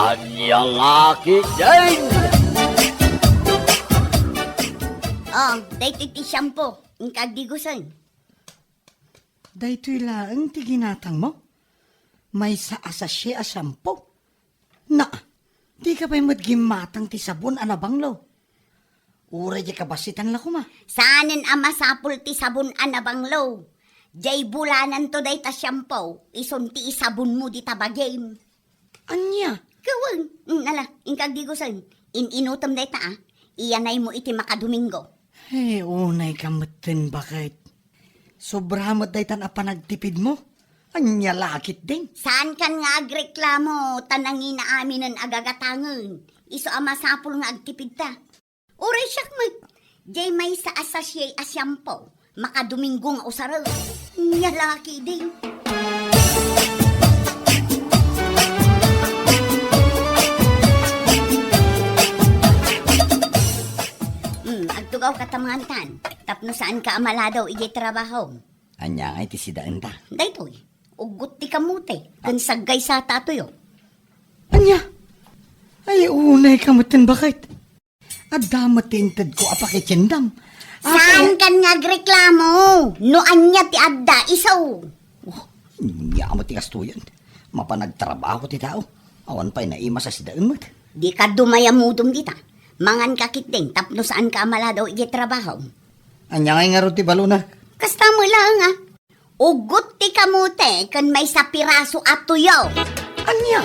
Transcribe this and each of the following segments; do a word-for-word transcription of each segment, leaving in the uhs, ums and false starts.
Ania nga ketdin? Oh, daytoy ti shampoo. Inka agdigusen. Daytoy laeng ti ginatangmo? Maysa a sachet a shampoo? Na, dika pay met gimmatang ti sabon a nabanglo. Uray diay kabassitan la koma. Saanen a masapul ti sabon a nabanglo. Diay bulananto dayta shampoo, isun ti isabonmo dita bagim. Ania? Kawen, mm, ala, inka agdigusen. In-inutem dayta, a. Iyanaymo iti makadomingo. He, unayka metten, baket. Sobra met daytan a panagtipidmo. Ania la ketdin? Saankan nga agreklamo, ta nangina aminen a gagatangen. Isu a masapul nga agtipidta. Uray siak met, diay maysa a sachet a shampoo, makadomingo nga usaren. Ania la ketdin? Hmm, agtugawka ta mangan, tapno saanka a maladaw idiay trabahom. Ania ngay ti sidaenta? Daytoy, uggot ti kamote, ken saggaysata a tuyo. Ania? Ay, unayka metten, baket. Adda met ti intedko a pakitiendam. Saankan nga agreklamo? No ania ti adda, isu. Oh, ania met ti kastoyen? Mapan agtrabaho ti tao. Awan pay naimas a sidaen met. Dika dumayamudom dita. Manganka ketdin tapno saanka a maladaw idiay trabahom. Ania ngay ngarud ti balonak? Kasta met laeng, a. Uggot ti kamote ken maysa piraso a tuyo. Ania?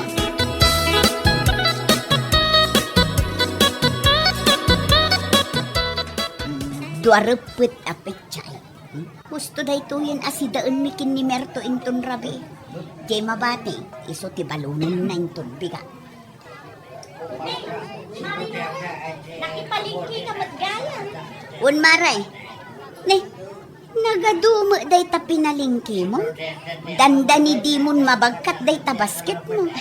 Dua reppet a pechay. Husto daytoyen a sidaenmi ken ni Merto inton rabii. Diay mabati, isu ti balonenna inton bigat. Nakipalengke ka met gayam. Wen, mare. Ne, nagadu met dayta pinalengkemo? Dandanidimon mabagkat dayta basketmo.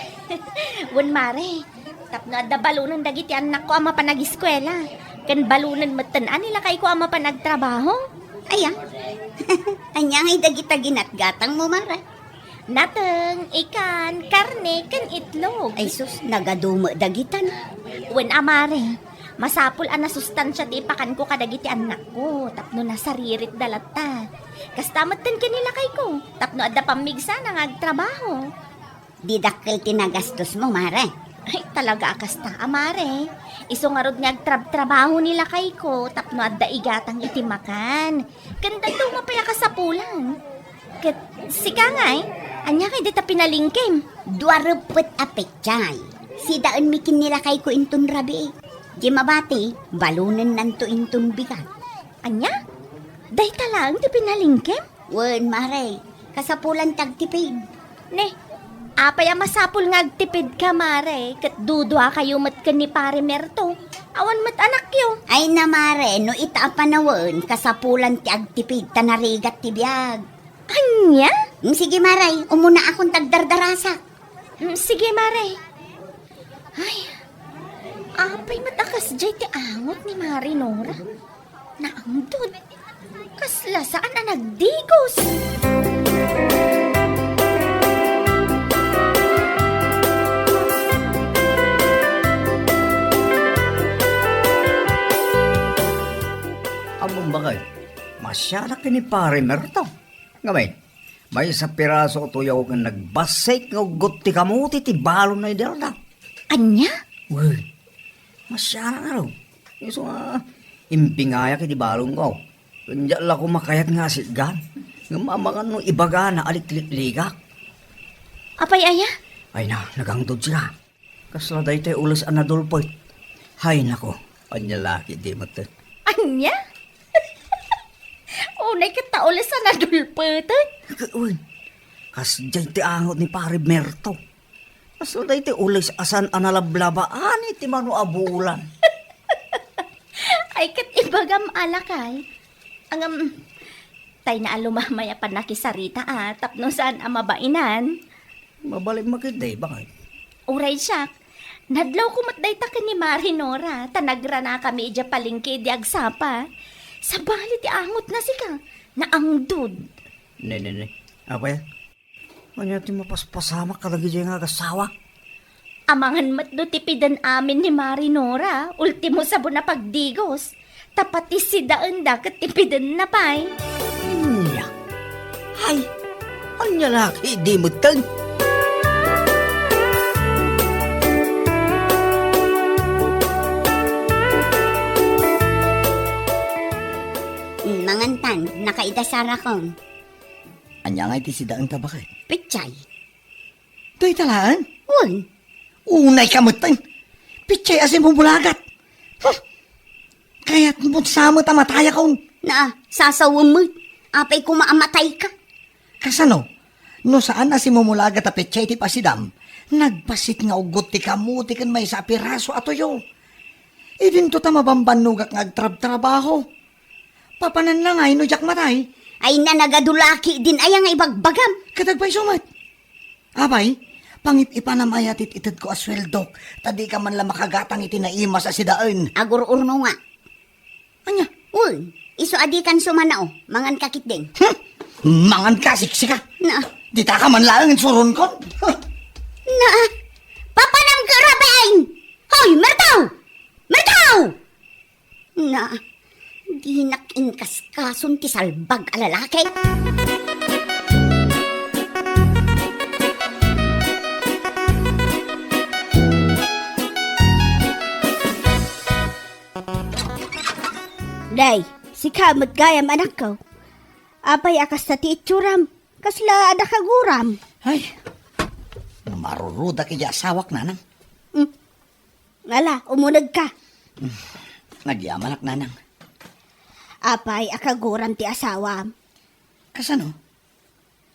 Wen, mare, tapno adda balonen dagiti annakko a mapan ageskuela. Ken balonen metten a ni lakayko a mapan agtrabaho. Aya? Ania ngay dagita ginatgatangmo, mare? Nateng, ikan, karne, ken itlog. Ay sus, nagadu met dagitan. Wen a, mare, masapul a nasustansia ti ipakanko kadagiti annakko tapno nasariritda latta. Kasta metten ken ni lakayko tapno adda pammigsana nga agtrabaho. Di dakkel ti nagastosmo, mare? Ay, talaga a kasta a, mare. Isu ngarud nga agtrabtrabaho ni lakayko tapno adda igatang iti makan. Ken dadduma pay a kasapulan. Ket sika ngay, ania kay dita pinalengkem? Dua reppet a pechay. Sidaenmi ken ni lakayko inton rabii. Diay mabati, balonennanto inton bigat. Ania? Dayta laeng ti pinalengkem? Wen, mare, kasapulan ti agtipid. Ne, apay a masapul nga agtipidka, mare, ket duduakayo met ken ni Pare Merto? Awan met anakyo. Ay na, mare, no ita a panawen, kasapulan ti agtipid ta narigat ti biag. Ania? Mm, sige, mare, umunaakon ta agdardarasak. Mm, sige, mare. Ay, apay met a kasdiay ti angot ni Mare Nora? Naangdod. Kasla saan a nagdigos. Ammom, baket, masianak ken ni Pare Merto. Ngamin, maysa piraso a tuyo ken nagbassit nga uggot ti kamote ti balon a idialda. Ania? Wen, masianak ngarud. Isu nga, impingayak iti balonko. Ken diak la koma kayat nga asitgan. Ngem amangan no ibagana a liklikligak. Apay aya? Ay na, nagangdod sika. Kasla daytoy ules a nadulpet. Hay nako, ania la ketdi metten. Ania? Unay ket ta ules a nadulpeten. Wen, kasdiay ti angot ni Pare Merto. Kasla daytoy ules a saan a nalablabaan iti mano a bulan. Ay, ket ibagam a lakay. Ngem, tayna a lumamay a pannakisarita a tapno saan a mabainan. Mabalinmo ketdi, baket. Uray siak, nadlawko met dayta ken ni Mare Nora, ta nagranakami idiay palengke idi agsapa. Sabali ti angotna sika, naangdod. Ne, ne, ne. Apay? Ania ti mapaspasamak kadagiti nga agassawa? Amangan met no tipiden amin ni Mari Nora, ultimo sabon a pagdigos. Ta pati sidaenda ket tipidenna pay. Nya. Ay, ania la ket idi metten? Mangantan, nakaidasar akon. Ania ngay ti sidaenta baket? Pechay. Dayta laeng? Wen. Unay ka metten. Pechay a simumulagat. Huh. Kayat mo sa met a matayakon. Na, sasawem met. Apay koma a matayka? Kasano? No saan a simumulagat a pechay ti pasidam, nagpasit nga uggot ti kamote ken maysa a piraso a tuyo. Idinto ta mabambannogak nga agtrabtrabaho. Papananna ngay no diak matay? Ay, nanagadu la ketdin aya nga ibagbagam. Ket agpayso met. Apay, pangip-ipanam aya ti itedko a sueldok, ta dika man la makagatang iti naimas a sidaen. Agur-urno nga. Ania? Uy, isu a dikan sumanao, manganka ketdin. Hmm? Manganka, siksika? Na. Dita ka man laeng suronkon. Huh. Na, papanam ka, Rafael! Hoy, Mertaw! Mertaw! Na, dinak inkaskason ti salbag a lalaki. Day, sika met gayam, anakko. Apay a kasta ti itsuram? Kasla adda kaguram? Ay, marurudak iti asawak, nanang. Mm. Ala, umunegka. Nagyamanak, nanang. Apay a kaguram ti asawam? Kasano?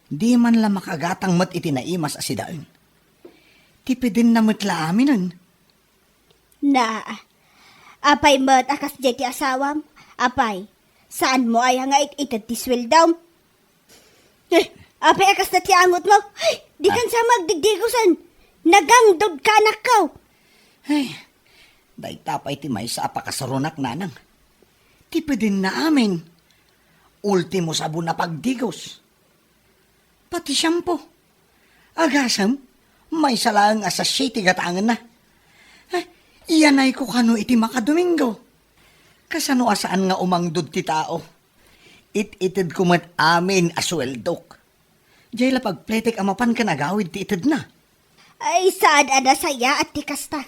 Di man la makagatang met iti naimas a sidaen. Tipidenna met la aminen. Na, apay met a kasdiay ti asawam? Apay, saanmo aya nga it-ited ti sueldom? Eh, apay a kasta ti angotmo? Ay, dikan sa magdigdigosen. Nagangdodka, anakko. Ay, dayta pay ti maysa a pakasarunak, nanang. Tipidenna amin. Ultimo sabon a pagdigos. Pati shampoo. Agasem, maysa laeng a sachet ti gatangenna. Eh, iyanayko kano iti makadomingo. Kasano a saan nga umangdod ti tao? It-itedko met amin a sueldok. Diay la pagpletek a mapan ken agawid ti itedna. Ay, saan a nasayaat ti kasta.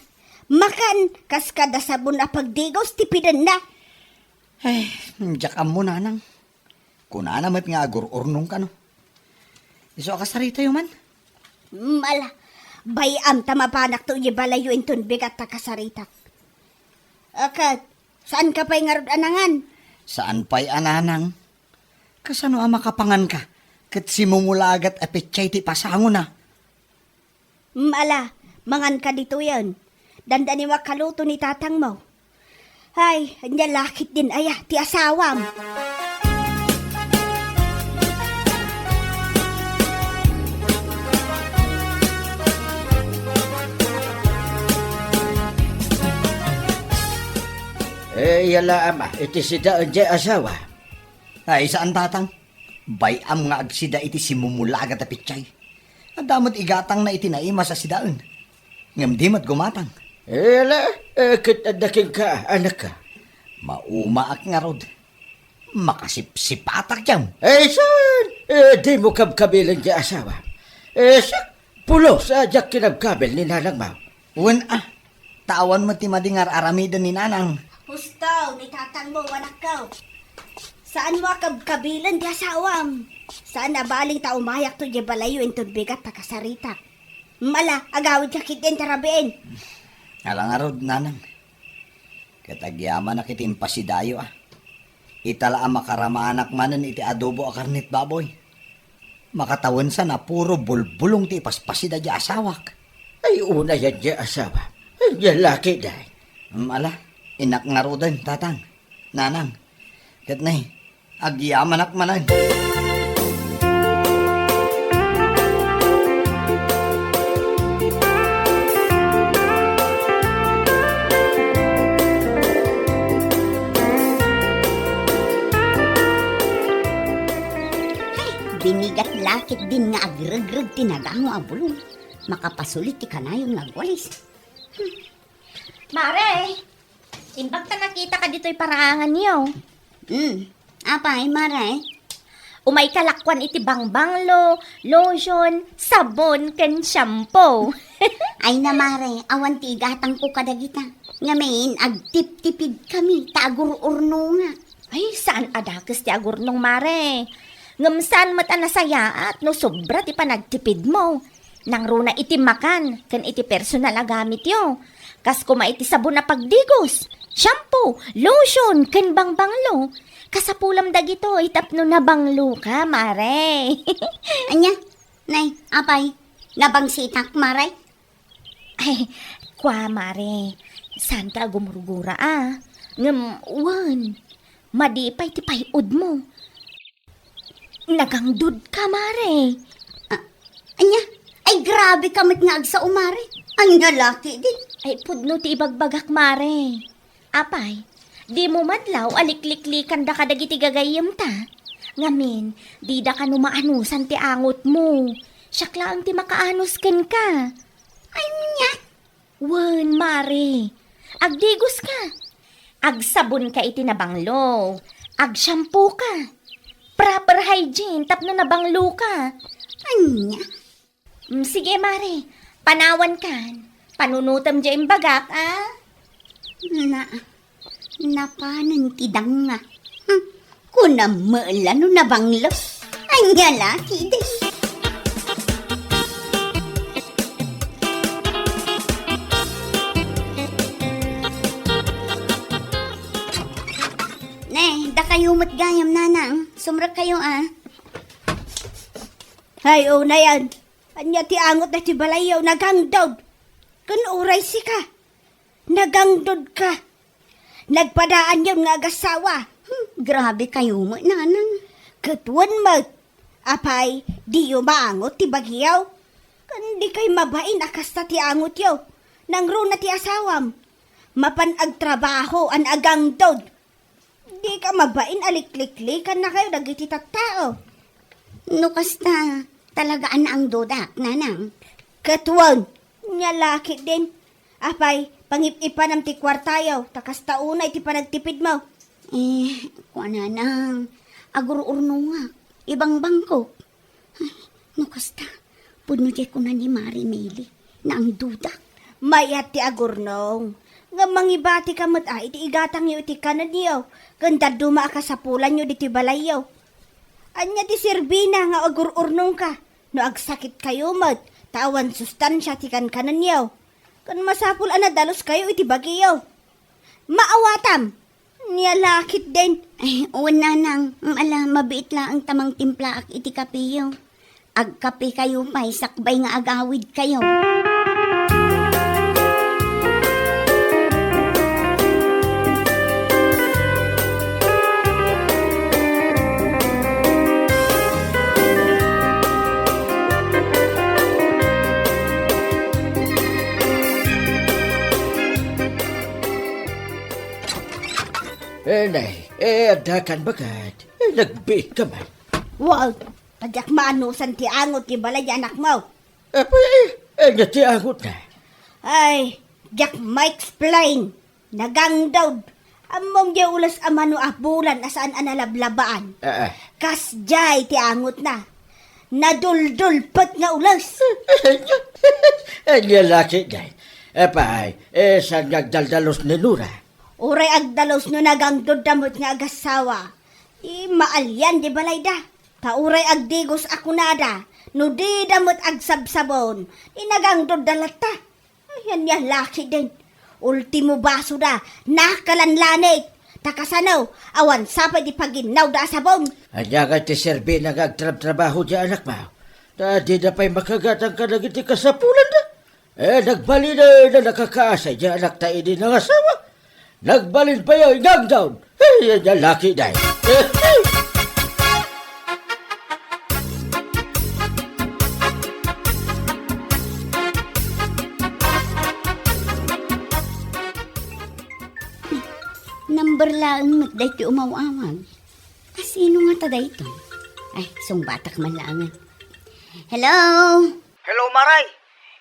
Makan, kas kada sabon a pagdigos ti pidenna. Eh, diak ammo, nanang. Kunana met nga agur-urnong kano. Isu a kasaritayo man? Mm, ala, bay-am ta mapanakto iti balayyo inton bigat ta kasaritak. Akat, saan ka pay ngarud a nangan? Saan pay a nanang? Kasano a makapangan ka? Ket simumulagat a petsay ti pasangona. Mm, ala, mangan ka ditoyen. Dandani makaluto ni tatangmo. Ay, ania la ketdin aya ti asawam? Eh, iya la, ama, iti sidaen diay asawa. Ay, saan, tatang. Bay-am nga agsida iti simumulagat a petsay. Adda met igatangna iti naimas a sidaen. Ngem di met gumatang. Eh, ala, eh, ket adda kenka, anakka. Maumaak ngarud. Makasipsipatak diam. Eh, saan? Eh, dimo kabkabilen diay asawa. Eh, siak, pulos a diak kinabkabil ni nanangmo. Wen a, ta awan met ti madi nga ar-aramiden ni nanang. Husto, ni tatangmo, anakko. Saanmo a kabkabilen ti asawam. Saan a baling ta umayakto diay balayyo inton bigat ta kasaritak. Mala, agawidka ketdin ta rabiin. Ala ngarud, nanang. Ket agyamanak iti impasidayo, a. Ita la a makaramanak manen iti adobo a karnet baboy. Makatawensan a puro bulbulong ti ipaspasida diay asawak. Ay, unayan diay asawa. Ay, diay laki, day. Mm, ala, innak ngaruden, tatang, nanang. Ket nay, agyamanak manen. Ay, binigat la ketdin nga agregreg ti nagango a bulong. Makapasulit ti kanayon nga agwalis. Hmm. Mare, imbag ta nakita ka ditoy paraanganyo. Hmm. Apay, Mare? Umay ka lakuan iti bangbanglo, lotion, sabon, ken shampoo. Ay na, Mare, awan ti igatangko kadagita. Ngamin, agtiptipid kami, ta agur-urnonga. Ay, saan a dakes ti agurnong, Mare. Ngem saan met a nasayaat no sobra ti panagtipidmo. Nangruna iti makan ken iti personal a gamityo. Kas koma iti sabon a pagdigos, shampoo, lotion, ken bangbanglo. Kasapulam dagitoy tapno nabangloka, Mare. Ania? Nay, apay, nabangsitak, Mare? Ay, kua, Mare. Saan ka agumurgura, a? Ngem, wen, madi pay ti pay-udmo. Nagangdod ka, Mare. Ah, ania? Ay, grabe ka met nga agsao, Mare. Ania la ketdin? Ay, pudno ti ibagbagak, Mare. Apay, dimo madlaw a likliklikanda kadagiti gagayyemta? Ngamin, dida kano maanusan ti angotmo. Siak laeng ti makaanus kenka. Ay, ania? Wen, Mare. Agdigos ka. Agsabon ka iti nabanglo. Agshampoo ka. Proper hygiene tapno nabanglo ka. Ania? Mm, sige, Mare. Panawan kan. Panunutem diay imbagak, a? Na, napanen ti danga. Hmm, kunam met la no nabanglo. Ania la ketdin? Ne, dakayo met gayam, Nanang. Sumrekkayo, a. Hay, unayan. Ania ti angot daytoy balayyo? Nagangdod. Ken uray sika, nagangdod ka. Nagpadaanyon nga agassawa. Hmm, grabe kayo met, Nanang. Ket wen met, apay, diyo maangot ti bagiyo? Ken di kay mabain a kasta ti angotyo. Nangruna ti asawam. Mapan agtrabaho a nagangdod. Di ka mabain a likliklikannen kayo dagiti tattao. No kasta, talaga a naangdodak, Nanang. Ket wen, nia la ketdin. Apay, pangip-ipanam ti kuartayo, ta kasta unay ti panagtipidmo. Eh, kua, Nanang, agur-urnongak, ibangbangkok. Ay, no kasta, pudno diay kuna ni Mare Meli, naangdodak. Mayat ti agurnong. Ngem mangibatika met a iti igatangyo iti kanenyo, ken dadduma a kasapulanyo ditoy balayyo. Ania ti serbina nga agur-urnongka no agsakit kayo met, ta awan sustansia ti kankanenyo? Ken masapul a nadalus kayo iti bagiyo. Maawatam! Nia la ketdin. Ay, wen, Nanang. Ala, mabiit laeng ta mangtimplaak iti kapeyo. Agkape kayo pay, sakbay nga agawid kayo. Eh, nay, eh, adda kan bagat. Eh, nagbiit ka man. Wow, ta diak maanusan ti angot ti balay ti anakmo. Apay, eh, ania ti angotna? Ay, diak ma-explain. Nagangdod. Ammom diay ules a mano a bulan a saan a nalablabaan. Ah, ah. Kasdiay ti angotna. Naduldulpet nga ules. Ania la ketdin. Apay, eh, saan nga agdaldalus ni Nora? Uray agdalus no nagangdodda met nga agassawa. Ti maalian di balayda. Ta uray agdigos a kunada, no dida met agsabsabon, ti nagangdodda latta. Ay, ania la ketdin. Ultimo basoda, nakalanlanit. Ta kasano, awan sa pay ti paginnawda a sabon. Ania ngay ti serbina nga agtrabtrabaho diay anakmo? Ta dida pay makagatang kadagiti kasapulanda. Eh, nagbalin a nakakaasay diay anakta idi nangasawa. Nagbalin pay a ingangdaw. Ay, ania la ketdin. Number laeng met daytoy umaw-awag. Kasino ngata daytoy? Ay, sungbatak man laengen. Hello? Hello, Maray.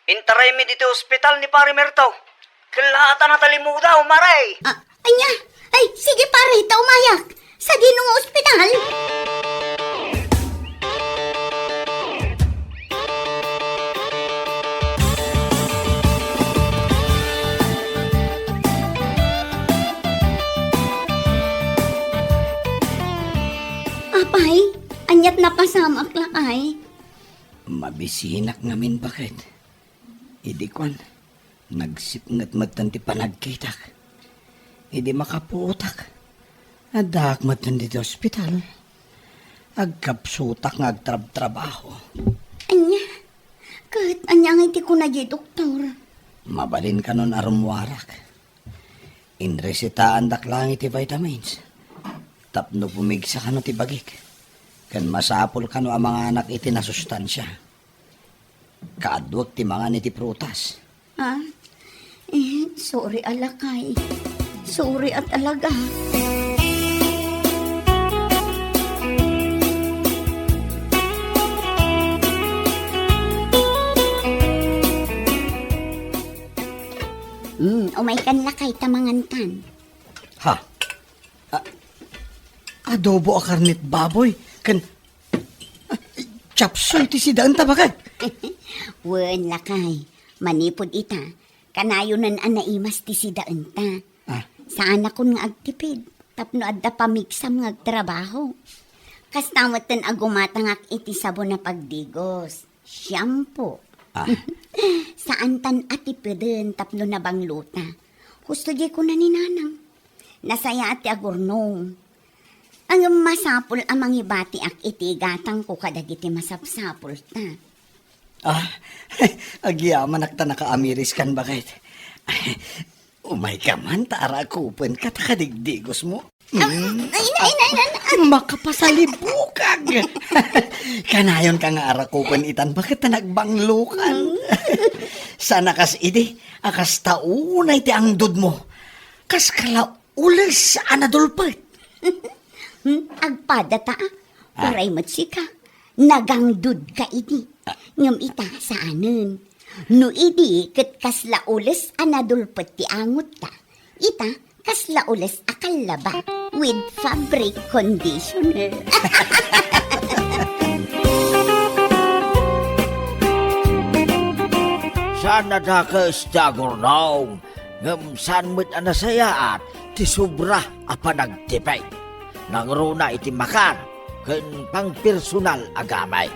Intaraymi ditoy ospital ni Pare Merto. Kellaatan a talimudaw, Mare! Ah, ania? Ay, sige, pare, ta umayak. Sadino nga ospital? Apay, aniat napasamak, lakay? Mabisinak ngamin, baket. Idi kuan, nagsipnget metten ti panagkitak. Idi makapuotak, addaak metten ditoy ospital. Agkapsutak nga agtrabtrabaho. Ania? Ket ania ngay ti kuna diay doktor? Mabalin kanon a rummuarak. Inresetaandak laeng iti vitamins tapno pumigsa kano ti bagik, ken masapul kano a manganak iti nasustansia. Kaadduek ti mangan iti prutas. Ah? Eh, sorry a lakay. Sorry a talaga. Hmm, umaykan lakay ta mangankan. Ha? Ah, adobo a karnet baboy ken, ah, chop suey ti sidaenta, baket. Wen, lakay. Manipud ita, kanayonen a naimas ti sidaenta. Ah. Saanakon nga agtipid tapno adda pamigsam nga agtrabaho. Kasta metten a gumatangak iti sabon a pagdigos, shampoo. Ah. Saantan a tipiden tapno nabanglota. Husto diay kuna ni Nanang. Nasayaat ti agurnong. Ngem masapul a mangibatiak iti igatangko kadagiti masapsapulta. Ah, agyamanak ta nakaamiriskan, baket. Umayka man ta arakupenka ta kadigdigosmo. Ah, mm, ay, ay, ay, ay, ay. Makapasalibukag. Kanayonka nga arakupen itan, baket ta nagbanglokan. Mm. Saan a kas idi, a kasta unay ti angdudmo. Kas kala ules a nadulpet. Hmm, agpada ta, ah. Ah. Uray met sika, nagangdudka idi. Ah. Ngem ita, saanen. No idi ket kasla ules a nadulpet ti angotta, ita, kasla ules a kallaba with fabric conditioner. Saan a dakes ti agurnong, ngem saan met a nasayaat ti sobra a panagtipid. Nangruna iti makan ken pangpersonal a gamit.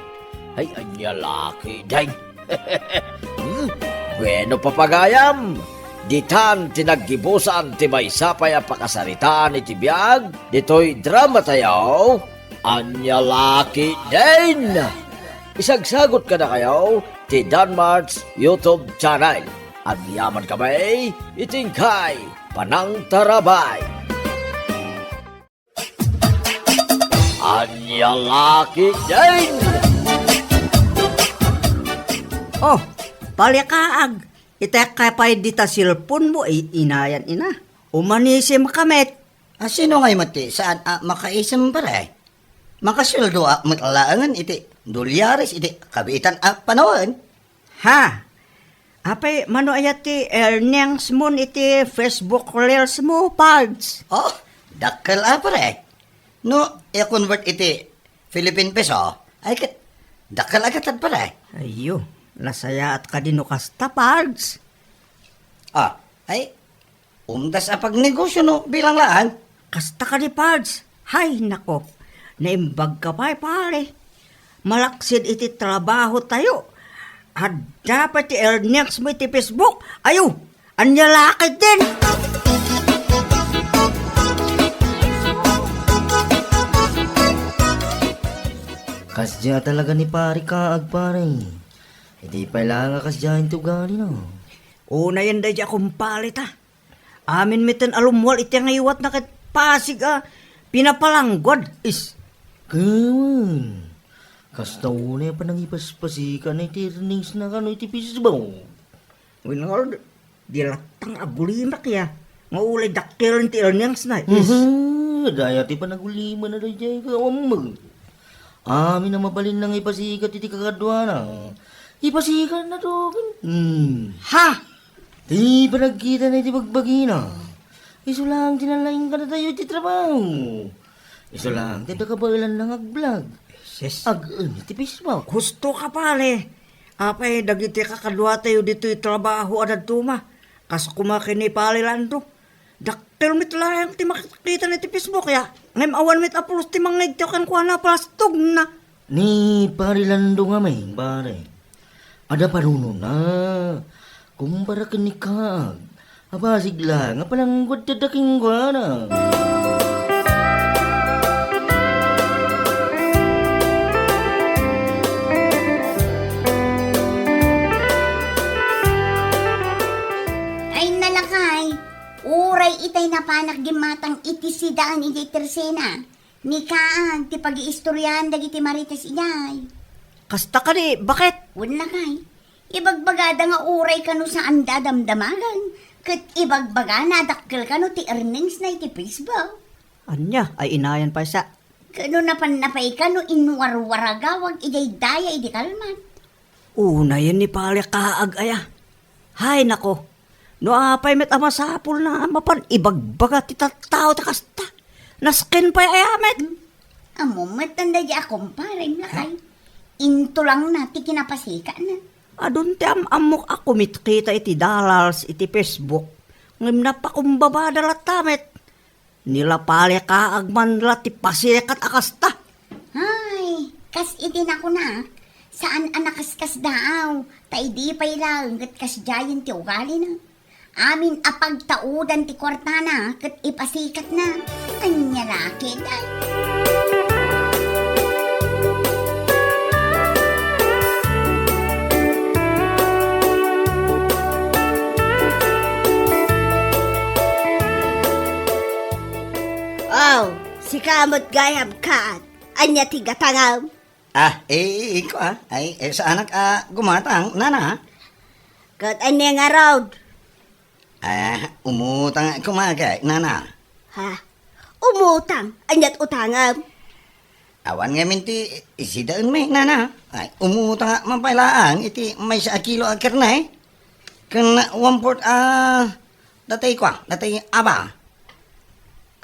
Ay, ania la ketdin? Hmm? Bueno, papagayam, ditan ti naggibusan ti maysa pay a pakasaritaan iti biag ditoy dramatayo. Ania la ketdin? Isagsagot kadakayo ti Danmart's YouTube channel. Agyaman kami iti inkay panangtarabay. Ania la ketdin? Oh, palakaag. Itekka pay dita cellphone mo, i-, inayan ina. Umanisim ka met. Ah, sino ngay met ti saan a makaisem, pare? Makasueldo a met laengen iti dolyares iti kabiitan a panawen. Ha? Apay, mano aya ti earnings mo iti Facebook Reels mo, Pards? Oh, dakkel a, pare. No i-convert iti Philippine peso, ay ket dakkel a gatad, pare. Ayyo, nasayaat kadi no kasta, Pards. Ah, ay, umdas a pagnegosyo no bilang laan. Kasta kadi, Pards. Hay, nako. Naimbag ka pay, pare. Malaksid iti trabaho tayo. Adda pay ti earnings mo iti Facebook. Ayo, ania la ketdin? Kasdiay talaga ni pare kaag, pare. Idi pay la nga kasdiay ti ugali na. Unayen daydi a kumpare ta. Amin metten a lummual iti nangiwatna ket pasig a pinapalangguad. Is. Kawan. Kasta unay a panangipaspasikan iti earnings na kano iti Facebook. Winald, di lattang agulimak ya. Nga ulay dakkelen ti earnings na. Is. Mhm. Daya ti panaguliman na dayjay kawan mo. Amin a mabalin nangipasikat iti kakaduana. Ipasikatna to ken. Hmm. Ha? Ti panagkitana iti bagbagina. Isu laeng ti nalaing kadatayo iti trabaho. Isu laeng ti adda kabaelanna nga agblog. Sis. Ag-en iti Facebook. Husto ka, pare. Apay, dagiti kakaduatayo ditoy trabaho a dadduma. Kas koma ken ni Pare Lando. Dakkel met laeng ti makitna iti Facebook, ya. Ngem awan met a pulos ti mangngegtayo kenkuana, palastogna. Ni Pare Lando ngamin, pare. Adda panunona. Kumpara ken ni Kaag. Apasig laeng a panangguad ti adda kenkuana. Ay, nalakay. Uray itay napanak dimmatang iti sidaen idiay tersena. Ni Kaag ti pagiistoriaan dagiti Marites idiay. Kasta kadi, baket? Wen, lakay. Ibagbagada nga uray kano saanda a damdamagen, ket ibagbagana a dakkel kano ti earningsna iti Facebook. Ania, ay inayan pay sa? Kano napanna pay kano inwarwaragawag idiay daya idi kalman. Unayen ni Pare Kaag aya. Hay nako, no apay met a masapulna a mapan ibagbaga ti tattao ti kasta. Nasken pay aya met. Hmm. Ammom met daydi a kumparem, lakay. Intulangna ti kinapasikatna. Adun ti am-ammok a kumitkita iti dollars iti Facebook. Ngem napakumbabada latta met. Ni la Pare Kaag man la ti pasikat a kasta. Ay, kas iti nakunak, saan a nakaskasdaaw, ta idi pay laeng ket kasdiayen ti ugalina. Amin a pagtaudan ti kuartana ket ipasikatna. Ania la ketdin? Oh, sika met gayam, Kaag. Ania ti gatangam? Ah, eh, eh, ko, ah. Ay, eh, saanak a gumatang, nana. Ket ania ngarud? Ah, umutang koma kay, nana. Ha? Umutang? Ania't utangam? Awan ngamin ti sidaenmi, nana. Ay, umutang man pay laeng iti maysa a kilo a karne. Ken one-fourth a datay kua, datay aba.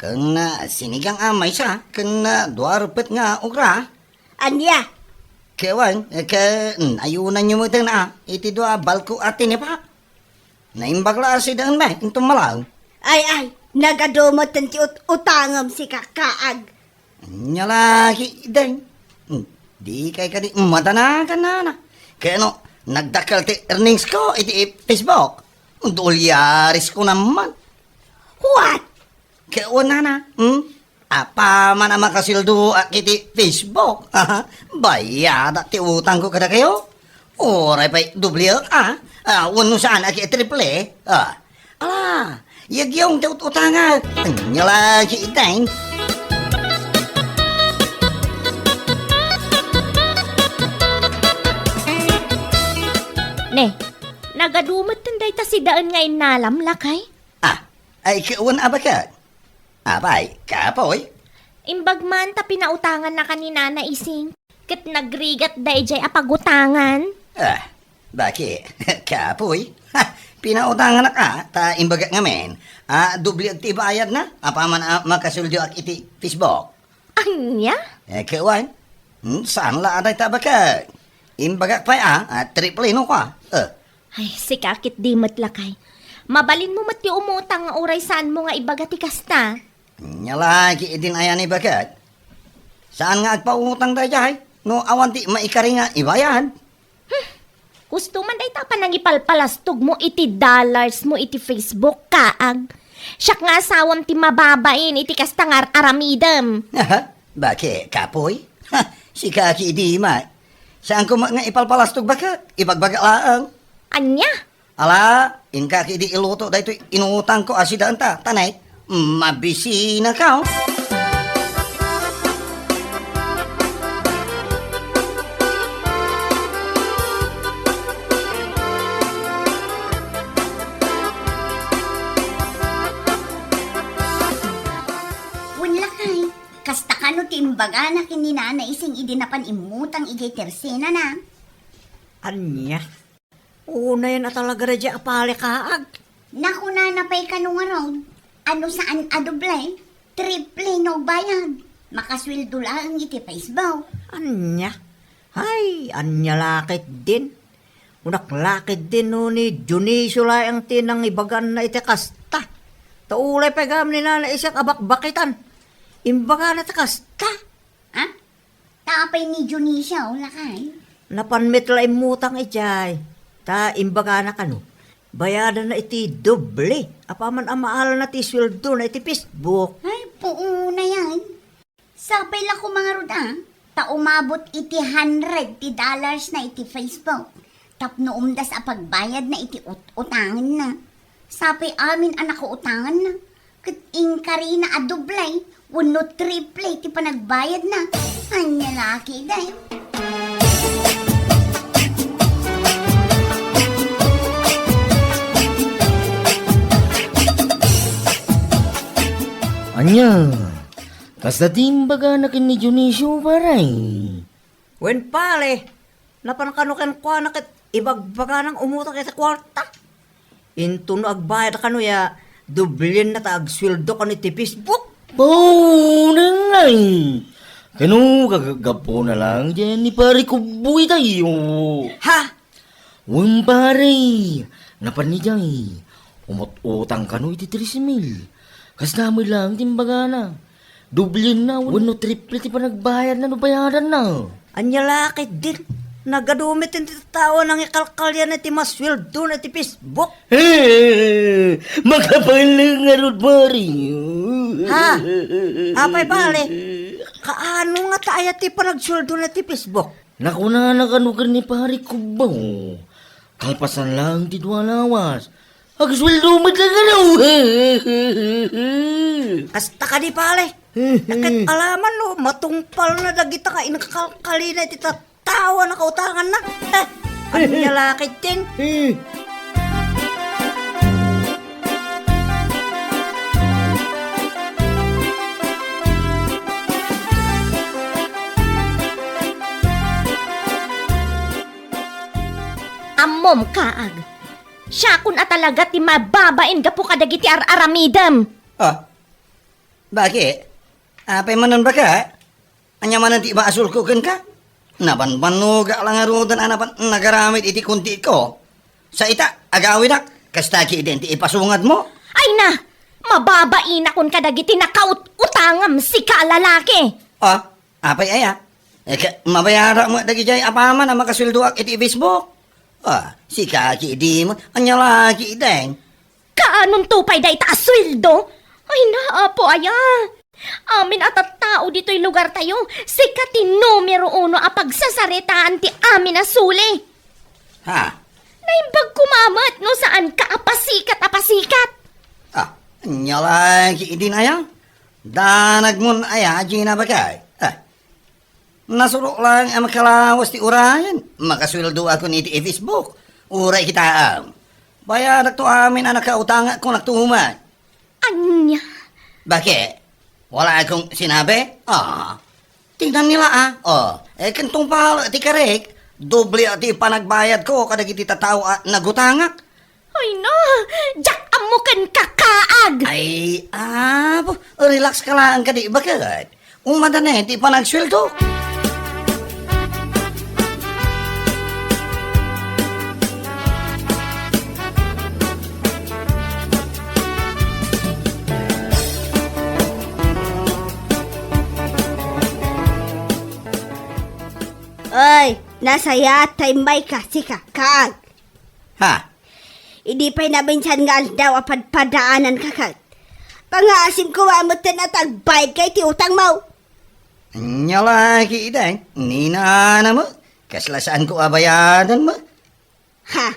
Ken sinigang a maysa, ken dua ruppet nga okra. Ania? Ket wen, ket, mm, ayunanyo metten a, iti dua a balko a tinipa. Naimbag la a sidaenmi, inton malaw. Ay, ay, nagadu metten ti ut-, utangem sika, Kaag. Ania la ketdin. Hmm, dikay kadi matanagan, nana. Ket no, nagdakkel ti earnings ko iti Facebook. Dolyares ko naman. What? Ket wen, nana, hmm? Apaman a makasuldoak iti Facebook, aha, bayadak ti utangko kadakayo. Uray pay doble, ah, ah, wenno saan a ket triple, ah. Ala, yagyong ti ut-utangak. Ania la ketdin. Ne, nagadu metten dayta sidaen nga innalam, lakay? Ah, ay, ket wen a baket. Apay, kapoy? Imbag man ta pinautangannaka ni Nana Ising, ket nagrigat daydiay a pagutangan. Ah, baki, kapoy? Ha, pinautanganak a, ta imbagak ngamin a doble ti ibayadna, apaman a makasuldoak iti Facebook. Ania? Eh, ket wen? Hmm, saan la a dayta a baket? Imbagak pay a, a triple no kua. Eh. Ay, sika ketdi met, lakay. Mabalinmo met ti umutang nga uray saanmo nga ibaga ti kasta. Ania la ketdin aya ni baket? Saan nga agpautang daydiay no awan ti maikari nga ibayad? Hmm. Husto man dayta a panangipalpalastogmo iti dollars mo iti Facebook, Kaag. Siak nga asawam ti mababain iti kasta nga ar-aramidem. Aha, baki, kapoy? Ha, sika ketdi met. Saanko met nga ipalpalastog baket, ibagbagak laeng. Ania? Ala, inka ketdi iluto daytoy inutangko a sidaenta, ta ne, mabisinaka. Wen lakay, kasta kano ti imbagana ken ni Nana Ising idi napan immutang idiay tersenana. Ania? Unayen a talaga daydiay a pale, kaag. Nakunana pay kano ngarud, ano saan a doble, triple no agbayad. Makasueldo laeng iti Facebook. Ania? Ay, ania la ketdin? Kunak la ketdin no ni Dionisio laeng ti nangibaganna iti kasta. Ta ulay pay gayam ni Nana Isiak a bakbakitan. Imbagana ti kasta. Ha? Ta apay ni Dionisio, lakay? Napan met la immutang idiay. Ta imbagana kano, bayadanna iti doble apaman a maalna ti sueldona iti Facebook. Ay, puunayen. Sapay la koma ngarud a, ta umabot iti hundred ti dollars na iti Facebook. Tapno umdas a pagbayadna iti ut-, utangenna. Sapay amin a nakautanganna. Ket inkarina a doble wenno triple ti panagbayadna. Ania la ketdin? Ania? Kasta ti imbagana ken ni Dionisio, pare? Wen, pare, napan kano kenkuana ket ibagbagana nga umutang iti kuarta. Inton no agbayad kano ya, doblienna ta agsueldo kano iti Facebook. Puunan ngay! Kano gagagapuna lang diay ni Pare Kubboy tayo. Ha? Wen, pare, napan idiay, umut-utang kano iti tres mil. Kasta met lang ti imbagana. Doblienna wenno triple ti panagbayadna no bayadanna. Ania la ketdin? Nagadu met ti tattao a nangikalkalian iti masueldona iti Facebook. Eh, makapaileng ngarud, pare. Ha? Apay, pare? Kaano ngata aya ti panagsueldona iti Facebook? Nakunana kano ken ni Pare Kubbo, kalpasan lang ti dua a lawas, agsueldo met lang kano. Kasta kadi, pare. Ket alaman no, matungpalna dagita nga inkalkalina iti tattao a nakautanganna. Eh, ania la ketdin? Ammom, kaag, siakon a talaga ti mababain gapu kadagiti ar-aramidem. Ah, baki? Apay manen, baka? Ania manen ti ibasolko kenka? Nabanbannogak la ngaruden a napan nagaramid iti kuntiitko. Sa ita, agawidak, kasta ketdin ti ipasungatmo? Ay na! Mababainakon kadagiti nakaut-utangam, sika a lalaki! Ah, apay aya? Eh, ka-, mabayarak met dagidiay apaman a makasueldoak iti Facebook. Ah, sika ketdin, ania la ketdin? Kaanonto pay dayta a sueldo? Ay na, Apo aya! Amin a tattao ditoy lugartayo, sika ti numero uno a pagsasaritaan ti amin a suli. Ha? Naimbag koma met no saanka a pasikat a pasikat. Ah, ania la ketdin aya? Danagmon aya, Gina, bakay? Ah, Nasurok lang a makalawas ti urayen. Makasueldoakon iti Facebook. Uray kitaem. Bayadakto amin a nakautangakon a tuman. Ania? Baki? Wala akong sinabi? Ah. Tingnan nila, ah. Oh, eh, ken tungpal ti karek, doble ti panagbayadko kadagiti tattao a nagutangak. Ay na, diak ammo ken kakaag! Ay, apo, relax ka laeng kadi, baket? Umadanen ti panagsueldo. Oy, nasayaat ta immayka, sika, kaag. Ha? Idi pay naminsan nga aldaw a padpadaananka ket, pangaasim koma metten a tagbayadka iti utangmo. Ania la ketdin, ni nanam, kasla saanko a bayadan mo? Ha?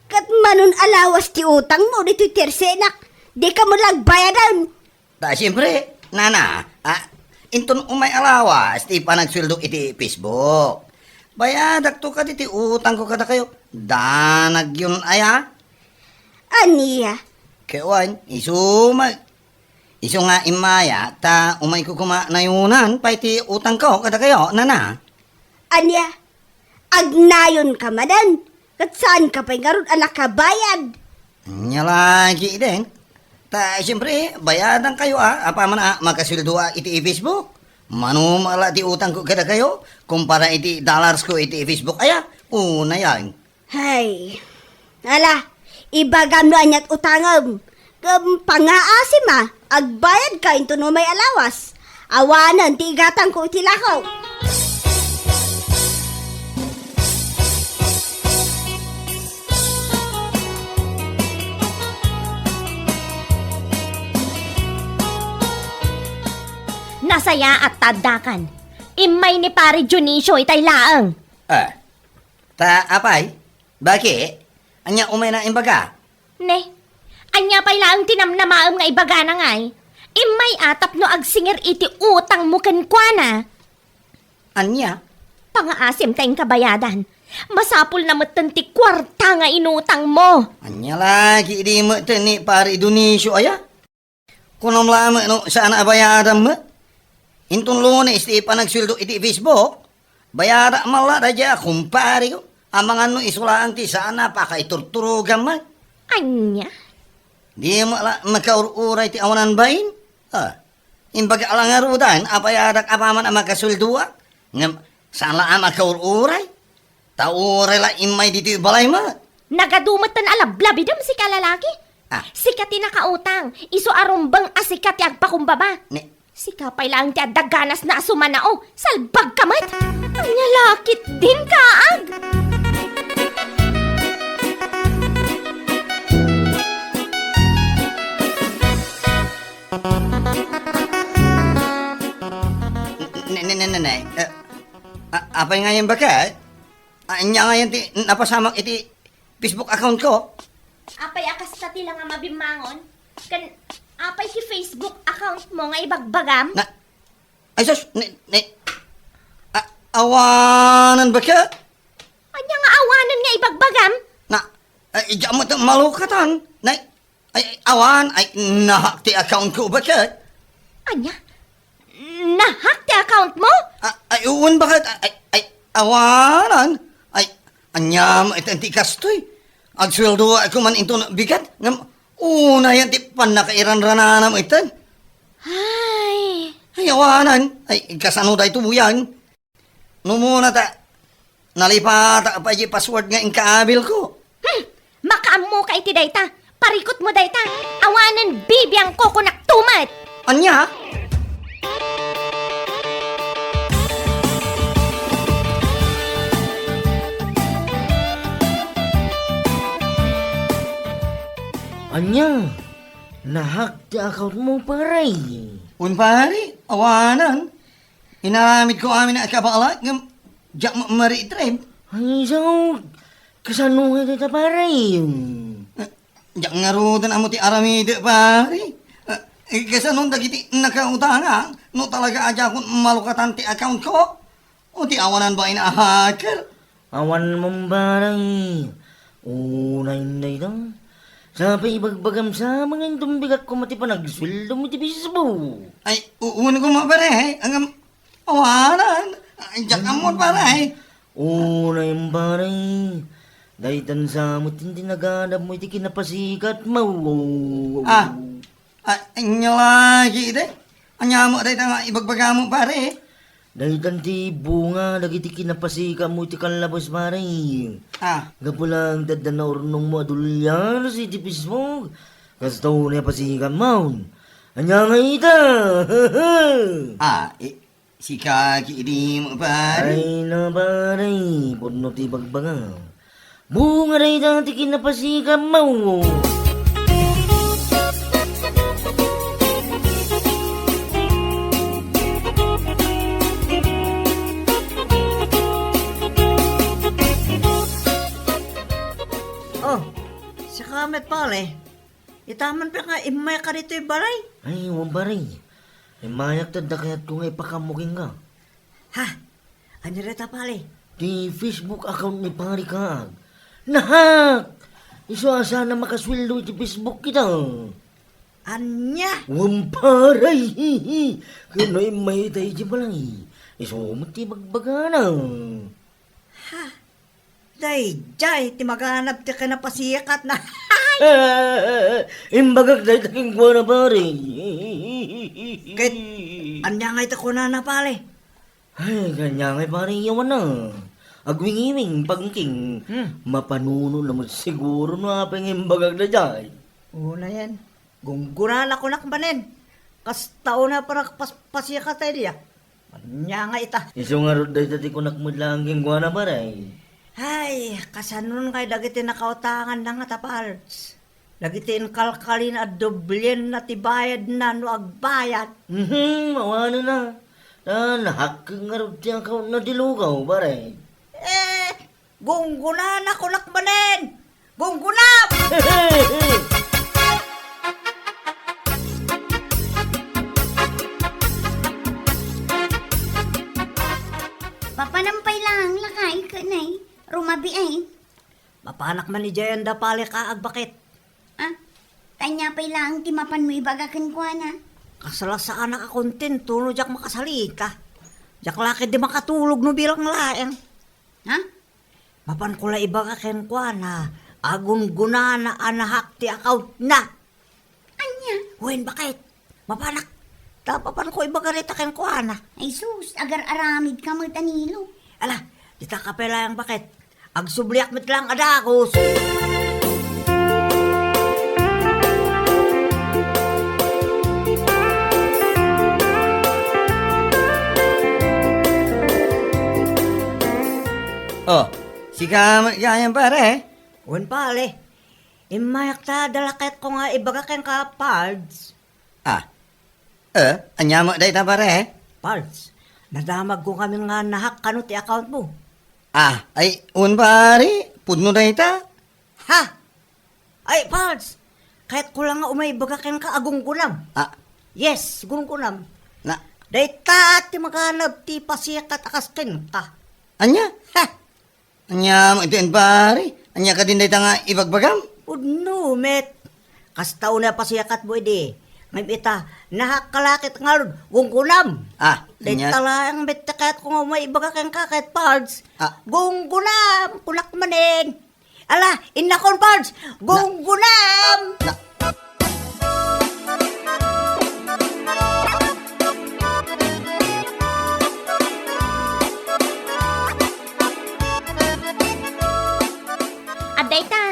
Ket manon a lawas ti utangmo ditoy tersenak, dika met la agbayadan. Ta, siempre, nana, ah, inton umay a lawas ti panagsueldok iti Facebook, bayadakto kadi ti utangko kadakayo. Danagyon aya? Ania? Kewan, isu met. Isu nga immaya, ta umayko koma nayunan pay ti utangko kadakayo, nana. Ania? Agnayonka manen, ket saanka pay ngarud a nakabayad. Ania la ketdin? Ta, siempre, bayadankayo a, apaman a makasueldo a iti Facebook. Mano met la ti utangko kadakayo, kumpara iti dollarsko iti Facebook aya, unayan. Hay, ala, ibagam no aniat utangem. Ngem pangaasim a, agbayadka inton umay a lawas. Awanen ti igatangko iti lako. Nasayaat ta addakan. Immay ni Pare Dionisio itay laeng. Ah, ta apay? Baki? Ania umay na imbaga? Ne, ania pay laeng ti namnamaem nga ibagana ngay? Immay a tapno agsingir iti utangmo kenkuana. Ania? Pangaasim ta inka bayadan. Masapulna metten ti kuarta nga inutangmo. Ania la ketdi metten ni Pare Dionisio aya? Kunam laeng no saan a bayadam met. Inton Lunes ti panagsueldo iti Facebook, bayadak man la daydiay a kumpareko. Amangan no isu laeng ti saan a pakaiturturogam met. Ania? Di met la makaur-uray ti awanan bain? Ah, imbaga la ngaruden a bayadak apaman a makasueldoak. Ngem saan la a makaur-uray? Ta uray la immay ditoy balay met. Nagadu metten a lablabidem sika lalaki. Ah. Sika ti nakautang, isu a rumbeng a sika ti agpakumbaba. Ne- Sika pay laeng ti adda ganasna a sumanao. Salbagka met! Ania la ketdin, kaag? Ne, ne, ne, ne, ne. Eh, a-, apay ngayen baket? Ania ngayen ti napasamak iti Facebook account ko? Apay a kasta ti la nga mabimmangon? Ken apay ti Facebook account mo nga ibagbagam? Na, ay sus, ni, ni, a-, awanan baket? Ania nga awanan nga ibagbagam? Na, ay, diak met malukatan. Na, ay, awan, ay, na-hack ti account ko baket. Ania? Na-hack ti account mo? A-, ay, wen baket, ay, ay, awanan. Ay, ania met ti kastoy? Agsueldoak man inton bigat, ngem unayan ti pannakairanrananam iten. Ay. Ay, awanan. Ay, kasano daytoyen? No muna ta, nalipatak pay di password nga inkaabilko. Hmm, makaammoka iti dayta. Parikutmo dayta. Awanen bibiangko kunak tumet. Ania? Ania? Na-hack ti account mo, pare? Wen, pare, awanan. Inaramidko amin a kabaelan, ngem diak ma-, ma-retrieve. Ay, so, kasano nga dayta, pare? Eh, diak ngaruden ammo ti aramidek, pare. Eh, kasano dagiti nakautangak, no talaga a diakon malukatan ti account ko? O ti awanan bain a hacker? Awan man, pare. Unay dayta. Sapay ibagbagam sa mga intumbigak ko mati panagsueldom iti Facebook. Ay, u-, wen ko ma, pare, eh. Ang am-, awanan. Ay, diak ammon, pare, eh. Unay, pare. Daytan sa mo ti naganap mo iti kinapasikat mo. Ah. Ah, ania la ketdi? Ania met dayta nga ibagbagam, pare? Daytan ti bunga dagiti kinapasikat mo iti kallabas, pare. Ah. Gapu lang ti adda naurnong mo a dolyar iti Facebook. Kastoy ti napasikat mo. Ania nga ita? Ah, i-, Sika ketdi, pare? Ay na, pare, pudno ti bagbaga. Bunga dayta ti kinapasikat mo. Oh, sika met, pare. Ita man pay nga immayka ditoy balay? Ay, wen, pare. Immayak ta adda kayatko nga ipakaammo kenka. Ha? Ania dayta, pare? Ti Facebook account ni Pare Kaag. Na-hack! Isu a saan a makasueldo iti Facebook ita. Ania? Wen, pare. Ket no immayta iti balay, isu met ti ibagbagana. Ha? Daydiay ti maganab ti kinapasikat na. Eh, imbagak dayta kenkuana, pare. Ket ania ngay ti kunana, pare? Ay, ania ngay, pare, yawan na. Agwingiwing, pagngking. Hmm. Mapanunot na met siguro no apay nga imbagak daydiay. Una yan. Gunggunana kunak manen. Kasta una panagpas-, pasikat ay diya. Ania nga ita? Isu ngarud dayta ti kunak met laeng kenkuana, pare. Ay, kasanon kay dagiti nakautanganna nga ta, Pards? Dagiti inkalkalina a doblienna ti bayadna no agbayad. Mhm, awanen a. Ta nahack ngarud ti accountna ti lugaw, pare. Eh, gunggunana kunak manen! Gunggunam! Mapanam pay laeng lakay ken ay, rumabi ay. Mapanak man idiay anda palik a agbakit. Ah, ania pay laeng ti mapanmo ibaga kenkuana? Kasla saanak a kontento no diak makasalita. Diak la ketdi makatulog no bilang laeng. Ha? Mapanko la ibaga kenkuana, a gunggunana a nahack ti accountna. Ania? Wen, bakit? Mapanak. Ta mapanko ibaga dayta kenkuana. Ay sus, agar-aramidka met, Danilo. Ala, dita ka pay laeng, bakit? Agsubliak met laeng a dagus. Oh, sika met gayam, pare? Wen, pare. Immayak ta adda la kayatko nga ibaga kenka, Pards. Ah. Eh, ania met dayta, pare? Pards, nadamagko ngamin nga nahack kano ti accountmo. Ah, ay, wen, pare, pudno dayta. Ha? Ay, Pards, kayatko la nga umay ibaga kenka a gunggunam. Ah. Yes, gunggunam. Na? Dayta ti maganab ti pasikat a kas kenka. Ania? Ha? Ania met dayta, pare? Ania kadin dayta nga ibagbagam? Pudno met. Kasta unay a pasikatmo idi. Ngem ita, nahack ka la ket ngarud, gunggunam. Ah, ania? Dayta laeng met ti kayatko nga umay ibaga kenka ket, Pards. Ah. Gunggunam, kunak manen. Ala, innakon, Pards, gunggunam. Na, na, Adda ita,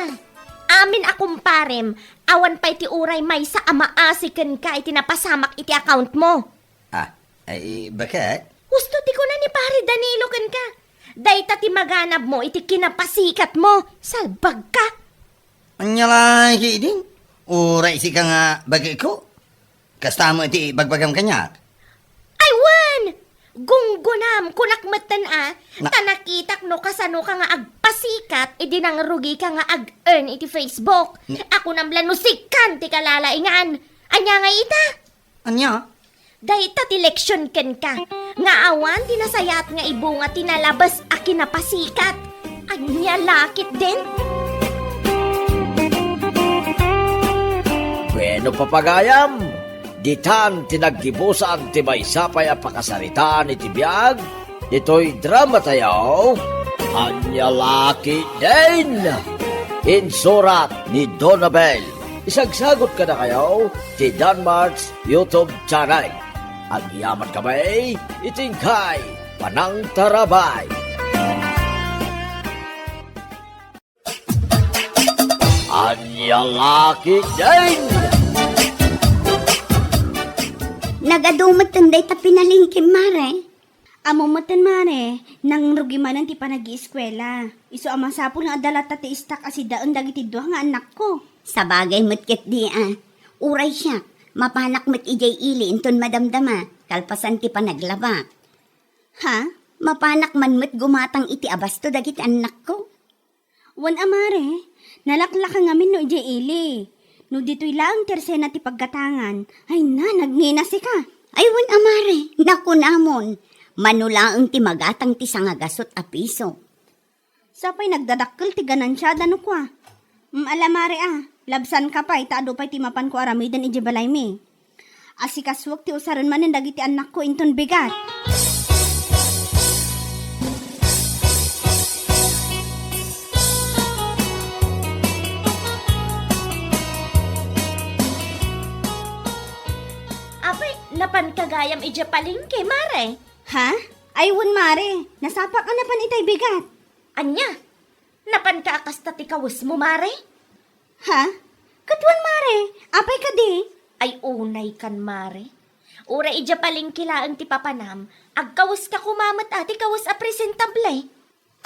amin a kumparem, awan pay ti uray maysa a maasi kenka iti napasamak iti account mo. Ah, ay, bakit? Husto ti kuna ni Pare Danilo kenka. Dayta ti maganabmo iti kinapasikatmo. Salbagka! Ania la ketdin? Uray sika nga bageko? Kasta met ti ibagbagam kaniak? Ay, wen! Gunggunam, kunak metten a, na- ta nakitak no kasanoka nga agpasikat idi nangrugika nga ag-earn iti Facebook. Ni- A kunam la no sikan ti kalalaingan. Ania nga ita? Ania? Dayta ti leksion kenka, nga awan ti nasayaat nga ibunga ti nalabes a kinapasikat. Ania la ketdin? Bueno, papagayam, ditan ti naggibusan ti maysa pay a pakasaritaan iti biag ditoy drama tayo, Ania la ketdin? Insurat ni Donabel. Isagsagot kadakayo ti Danmart's YouTube channel. Agyaman kami iti inkay panangtarabay. Ania la ketdin? Nagadu metten dayta pinalingkim, Mare. Ammom metten, Mare, nangrugi manen ti panag-ieskuela. Isu a masapul nga adda latta ti istak a sidaen dagiti dua nga annakko. Sabagay met ketdi a. Uray siak, mapanak met idiay ili inton madamdama, kalpasan ti panaglabak. Ha? Mapanak man met gumatang iti abasto dagiti annakko. Wen a, Mare, nalaklaka ngamin no idiay ili. No ditoy laeng ti arsena ti paggatangan, ay na, nagngina sika. Ay, wen a, Mare, nakunamon. Mano laeng ti magatang ti sangagasut a piso. Sapay nagdadakkel ti ganansiada no kua. Mm, ala, Mare a, labsanka pay ta adu pay ti mapanko aramiden idiay balaymi. Asikasuek ti usaren manen dagiti annakko inton bigat. Napanka gayam idiay palengke, mare? Ha? Ay, wen, mare. Nasapak a napan itay bigat. Ania? Napanka a kasta ti kawesmo, mare? Ha? Ket wen, mare. Apay kadi? Ay, unaykan, mare. Uray idiay palengke laeng ti papanam, agkaweska koma met a ti kawes a presentable.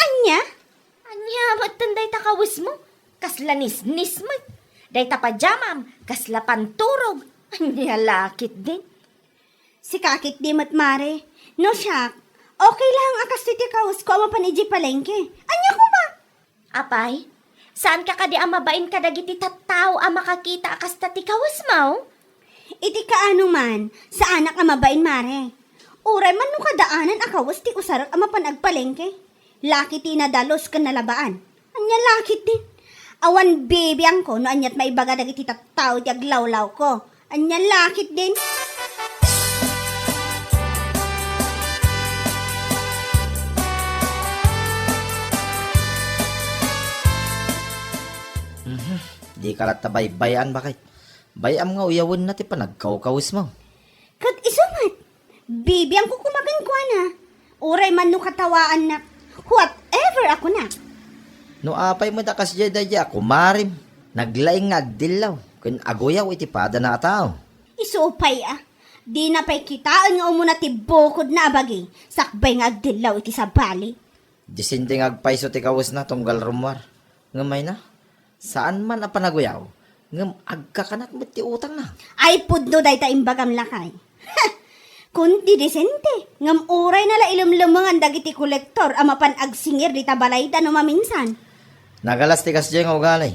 Ania? Ania met dayta kawesmo? Kasla nisnis met. Dayta pajamam, kasla panturog. Ania la ketdin? Sika ketdi met, mare. No siak, okay lang a kastoy ti kawesko a mapan idiay palengke. Ania koma? Apay, saanka kadi a mabain kadagiti tattao a makakita a kasta ti kawesmo? Iti kaano man, saanak a mabain, mare. Uray man no kadaanan a kawes ti usarek a mapan agpalengke. Laki ti nadalus ken nalabaan. Ania la ketdin? Awan bibiangko no aniat maibaga dagiti tattao iti aglawlawko. Ania la ketdin? Mhm. Dika latta baybay-an, baket. Bay-am nga uyawenna ti panagkawkawesmo. Ket isu met, bibiangko koma kenkuana. Uray man no katawaannak, whatever a kunak. No apay met a kasdiay daydiay a kumarem, naglaing nga agdillaw ken aguyaw iti padana a tao. Isu pay a, dina pay kitaen nga umuna ti bukodna a bagi, sakbay nga agdillaw iti sabali. Disente nga agpayso ti kawesna tunggal rummuar. Ngem mayna, saan man a panaguyaw, ngem agkakanat met ti utangna. Ay, pudno dayta imbagam, lakay. Kundi disente, ngem urayna la ilemlemengan dagiti kolektor a mapan agsingir dita balayda no maminsan. Nagalas ti kasdiay nga ugali.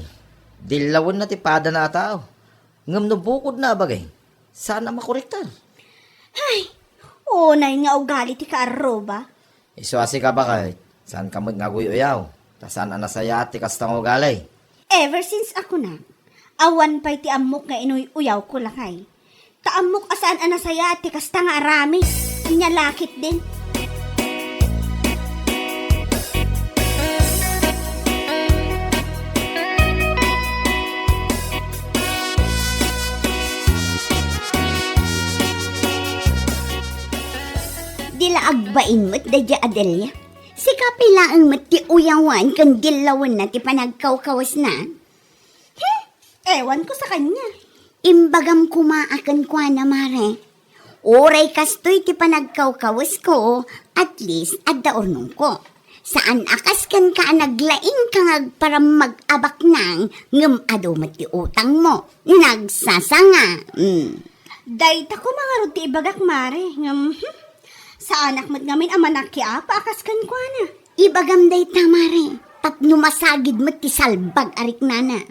Dillawenna ti padana a tao. Ngem no bukodna a bagi, saan a makorektar. Ay, unay nga ugali ti kaarruba. Isu a sika, baket, saanka met nga aguy-uyaw, ta saan a nasayaat ti kasta nga ugali. Ever since a kunak, awan pay ti ammok nga inuy-uyawko, lakay. Ta ammok a saan a nasayaat ti kasta nga aramid. Ania la ketdin? Di la agbain met daydiay a Delia. Sika pay laeng met ti uyawan ken dillawenna ti panagkawkawesna. Hmm, ewan ko sa kanya. Imbagam koma a kenkuana, mare. Uray kastoy ti panagkawkawesko, at least adda urnongko. Saan a kas kenka a naglaingka nga agparammag a baknang ngem adu met ti utangmo. Nagsasanga. Mm. Dayta koma ngarud ti ibagak, mare, ngem, hmm, saanak met ngamin a manakiapa a kas kenkuana. Ibagam dayta, mare, tapno masagid met ti salbag a riknana.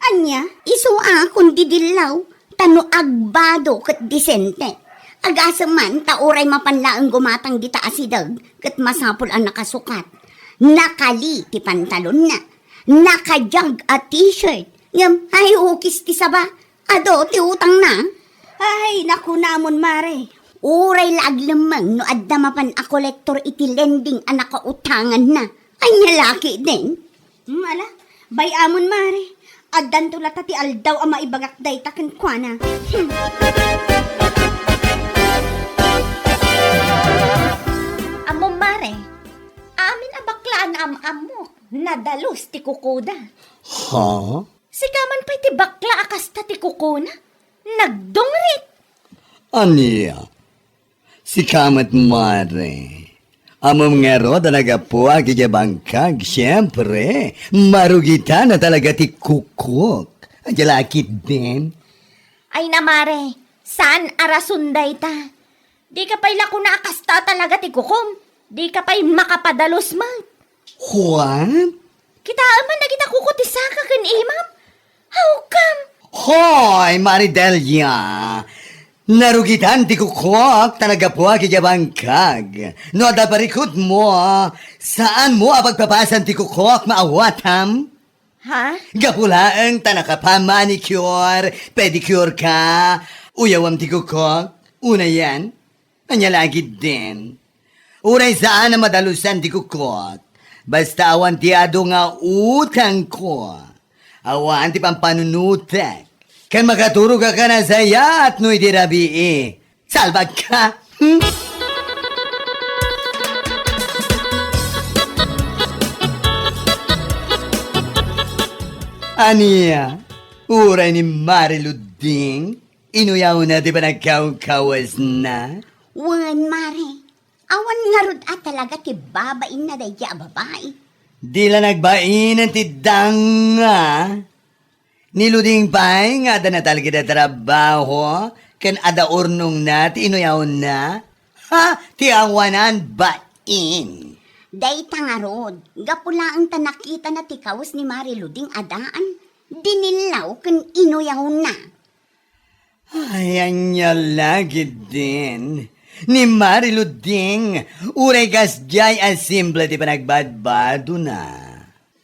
Ania? Isu a kundi dillaw, ta no agbado ket disente. Agasem man ta uray mapan laeng gumatang dita asideg ket masapul a nakasukat. Nakali ti pantalonna. Nakadiag a t-shirt. Ngem, ay, ukis ti saba. Adu ti utangna. Ay, nakunamon, mare. Uray la aglemmeng no adda mapan a kolektor iti lending a nakautanganna. Ania la ketdin? Hmm, ala, bay-amon, mare. Addanto latta ti aldaw a maibagak dayta kenkuana. Hmm. Ammom, mare, amin a bakla a naam-ammok, nadalus ti kukoda. Ha? Sika man pay ti bakla a kasta ti kukona. Nagdungrit. Ania? Sika met, mare. Ammom ngarud a naggapuak idiay bangkag, siempre, marugitan a talaga ti kukok. Ania la ketdin? Ay na, mare, saan a rason dayta? Dika pay la kuna a kasta talaga ti kukom. Dika pay makapadalus met. Juan? Kitaem man dagita kuko ti saka ken imam. Hawkam! Hoy, Mare Delia! Narugitan ti kukok ta naggapuak idiay bangkag. No adda parikutmo, saanmo a pagpapasan ti kukok, maawatam? Ha? Gapu laeng ta nakapa-manicure, pedicure ka, uyawam ti kukok, unayen? Ania la ketdin? Uray saan a madalusan ti kukok. Basta awan ti adu nga utangko. Awan ti pampanunotek. Ken makaturogak a nasayaat no idi rabii. Salbag ka! Hmm? Ania? Uray ni Mare Luding? Inuyawna ti panagkawkawesna? Wen, Mare. Awan ngarud a talaga ti babainna daydi a babai. Di la nagbain ti danga. Ni Luding pay nga adda natalged a trabaho ken adda urnongna ti inuyawna. Ha? Ti awanan bain. Dayta ngarud, gapu laeng ta nakitana ti kawes ni Mare Luding a daan. Dinillaw ken inuyawna. Ay, ania la ketdin. Ni Mare Luding, uray kasdiay a simple ti panagbadbadona.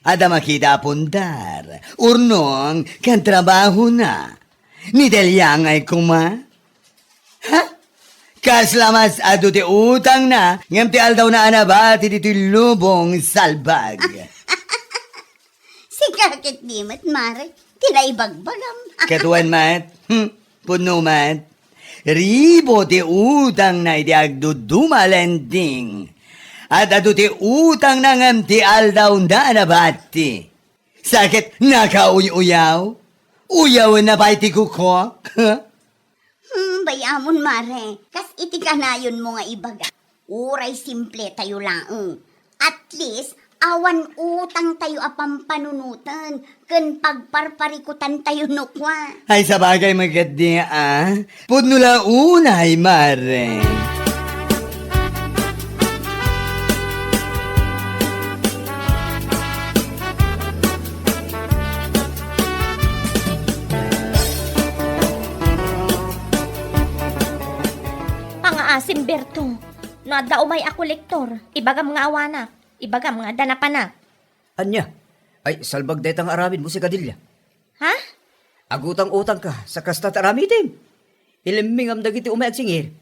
Adda makita a pundar, urnong, ken trabahona. Ni Delia ngay koma? Ha? Kasla mas adu ti utangna, ngem ti aldawna a nabati ditoy lubong, salbag. Sika ketdi met, Mare, ti naibagbagam. Ket wen met, hmm, pudno met. Ribo ti utangna iti agduduma a lending. Adda adu ti utangna ngem ti aldawna a nabati. Sa ket nakauy-uyaw? Uyawenna pay ti kuko? Hmm, bay-amon, Mare, kas iti kanayonmo nga ibaga, uray simple tayo laeng. At least, awan utang tayo a pampanunoten ken pagparparikutan tayo no kua. Ay, sabagay, magadi, ah. Pudno la unay, Mare. Pangaasim, Berto. No adda umay a kolektor, ibagam nga awanak. Ibagam nga adda napanak. Ania? Ay, salbag dayta nga aramidmo, sika Delia. Ha? Agutang-utangka, sa kasta ti aramidem. Ilimmingam dagiti umay agsingir.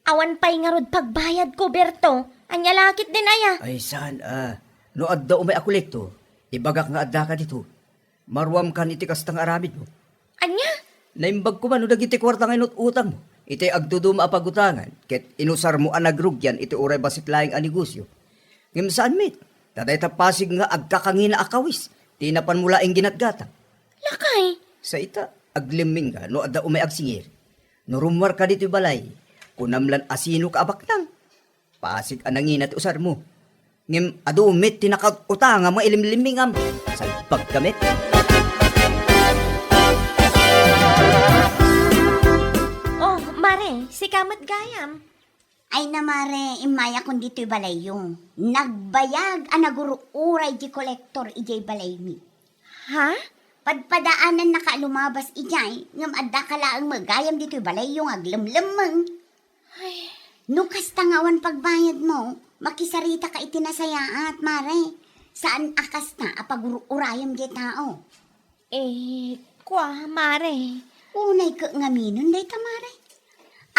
Awan pay ngarud pagbayadko, Berto. Ania la ketdin aya? Ay, saan, ah. No adda umay a kolektor, ibagak nga addaka dito. Maruamkan iti kasta nga aramidmo. Ania? Naimbag koma no dagiti kuarta nga inut-utangmo iti agduduma a pagutangan ket inusarmo a nagrugian iti uray bassit laeng a negosio. Ngem saan met, ta dayta pasig nga agkakangina a kawes ti napanmo laeng ginatgatang. Lakay. Sa ita, aglimmingka no adda umay agsingir. No rummuarka ditoy balay, kunam lan a sinoka a baknang. Pasig a nangina ti usarmo. Ngem adu met ti nakaut-utangam nga ilimlimmingam. Salbagka met. Oh, Mare, sika met gayam. Ay na, Mare, immayakon ditoy balayyo. Nagbayag a nagur-uray ti kolektor idiay balaymi. Ha? Padpadaanannaka a lumabas idiay, ngem addaka laeng met gayam ditoy balayyo nga aglemlemmeng. Ay. No kasta nga awan pagbayadmo, makisaritaka iti nasayaat, Mare. Saan a kasta a pagur-urayam diay tao. Eh, kua, Mare. Unay ket ngaminen dayta, Mare.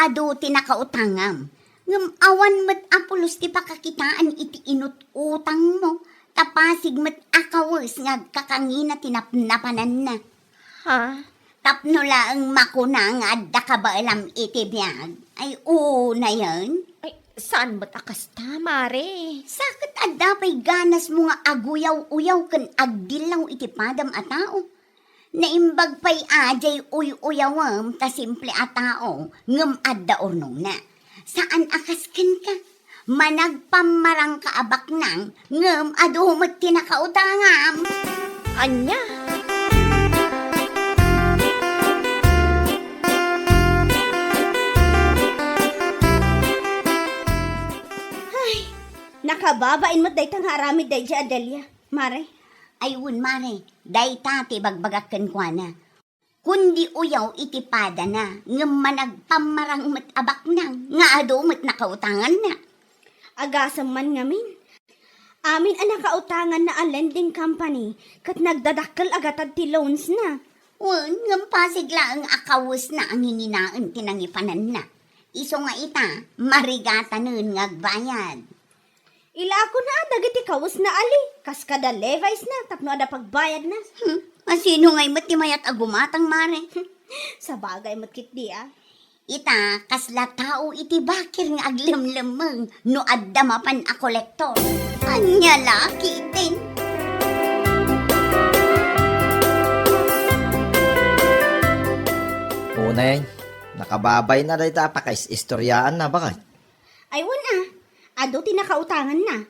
Adu ti nakautangam, ngem awan met a pulos ti pakakitaan iti inut-utangmo, ta pasig met a kawes nga agkakangina ti napnapananna. Ha? Tapno laeng makuna nga adda kabaelam iti biag. Ay, unayen. Ay, saan met a kasta, Mare? Sa ket adda pay ganasmo nga aguyaw-uyaw ken agdillaw iti padam a tao. Naimbag pay a diay uy-uyawem ta simple a tao, ngem adda urnongna. Saan a kas kenka. Managpammarangka a baknang, ngem adu met ti nakautangam. Ania? Ay, nakababain met dayta nga aramid daydi a Delia, Mare. Ay wen, Mare, dayta ti ibagbagak kenkuana. Kundi uyaw iti padana, ngem managpammarang met a baknang nga adu met nakautanganna. Agasem man ngamin, amin a nakautanganna a lending company ket nagdadakkel a gatad ti loansna. Wen, ngem pasig laeng a kawesna a nginginaen ti nangipananna. Isu nga ita, marigatanen nga agbayad. Ilakona dagiti kawesna ali, kas kada Levi's na tapno adda pagbayadna. Hmm, asino ngay met ti mayat a gumatang, Mare? Sabagay met ketdi, a. Ita, kasla tao iti bakir nga aglemlemmeng no adda mapan a kolektor. Ania la ketdin? Unay, nakababain na dayta a pakais-istoriaanna, baket. Ay, wen a. Adu ti nakautanganna.